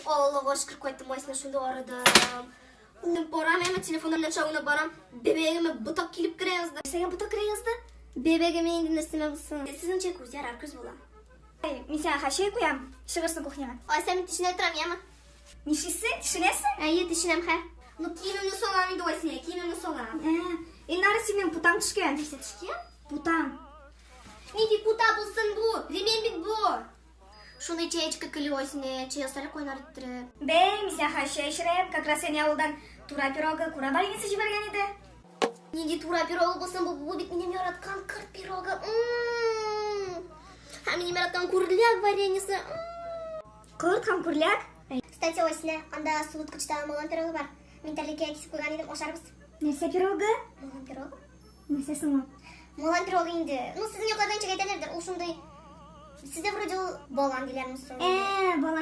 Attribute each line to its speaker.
Speaker 1: Аллага шөкер, кайттым, Айсина, шунда арыдым. Үзем барам, әмма телефонымнан чагына барам. Бәбәгемә ботак килеп керә язды. Нәрсәгә ботак керә язды? Бәбәгемә инде нәрсәмә булсын. Сезнеңчә күз ярар күз була.
Speaker 2: Әй, мин сиңа хәзер чәй куям, чыгырсың кухняга.
Speaker 1: Айса, мин төшенә торам, яме?
Speaker 2: Нишлисең? Төшенәсең?
Speaker 1: Әйе, төшенәм, хә. Ну, киемемне салам инде, Айсина, киемемне салам.
Speaker 2: Ә, Илнара, синең путаң төшкән.
Speaker 1: Нәрсә төшкән?
Speaker 2: Путаң.
Speaker 1: Нинди пута булсын бу? Ремень бит бу. Шундый чәечкә көлү, Айсина, чәй ясале кайнар иттереп.
Speaker 2: Бәй, мин сиңа хәзер чәй эчерәм. Как раз әни авылдан тура пирогы, кура вареньесы җибәргән иде.
Speaker 1: Нинди тура пирогы булсын бу? Бу бит минем яраткан корт пирогы. М-м-м. Һәм минем яраткан курляк вареньесы. М-м.
Speaker 2: Корт һәм курляк?
Speaker 1: Кстати, Айсина, анда суыткычта малан пирогы бар. Мин тәрлеккә кисеп куйган идем, ашарбыз.
Speaker 2: Нәрсә пирогы?
Speaker 1: Малан пирогы?
Speaker 2: Нәрсә соң ул?
Speaker 1: Малан пирогы инде. Ну, сезнең якларда ничек әйтәләрдер, ул шундый. Сездә вроде ул балан диләрме соң?
Speaker 2: Ә, балан.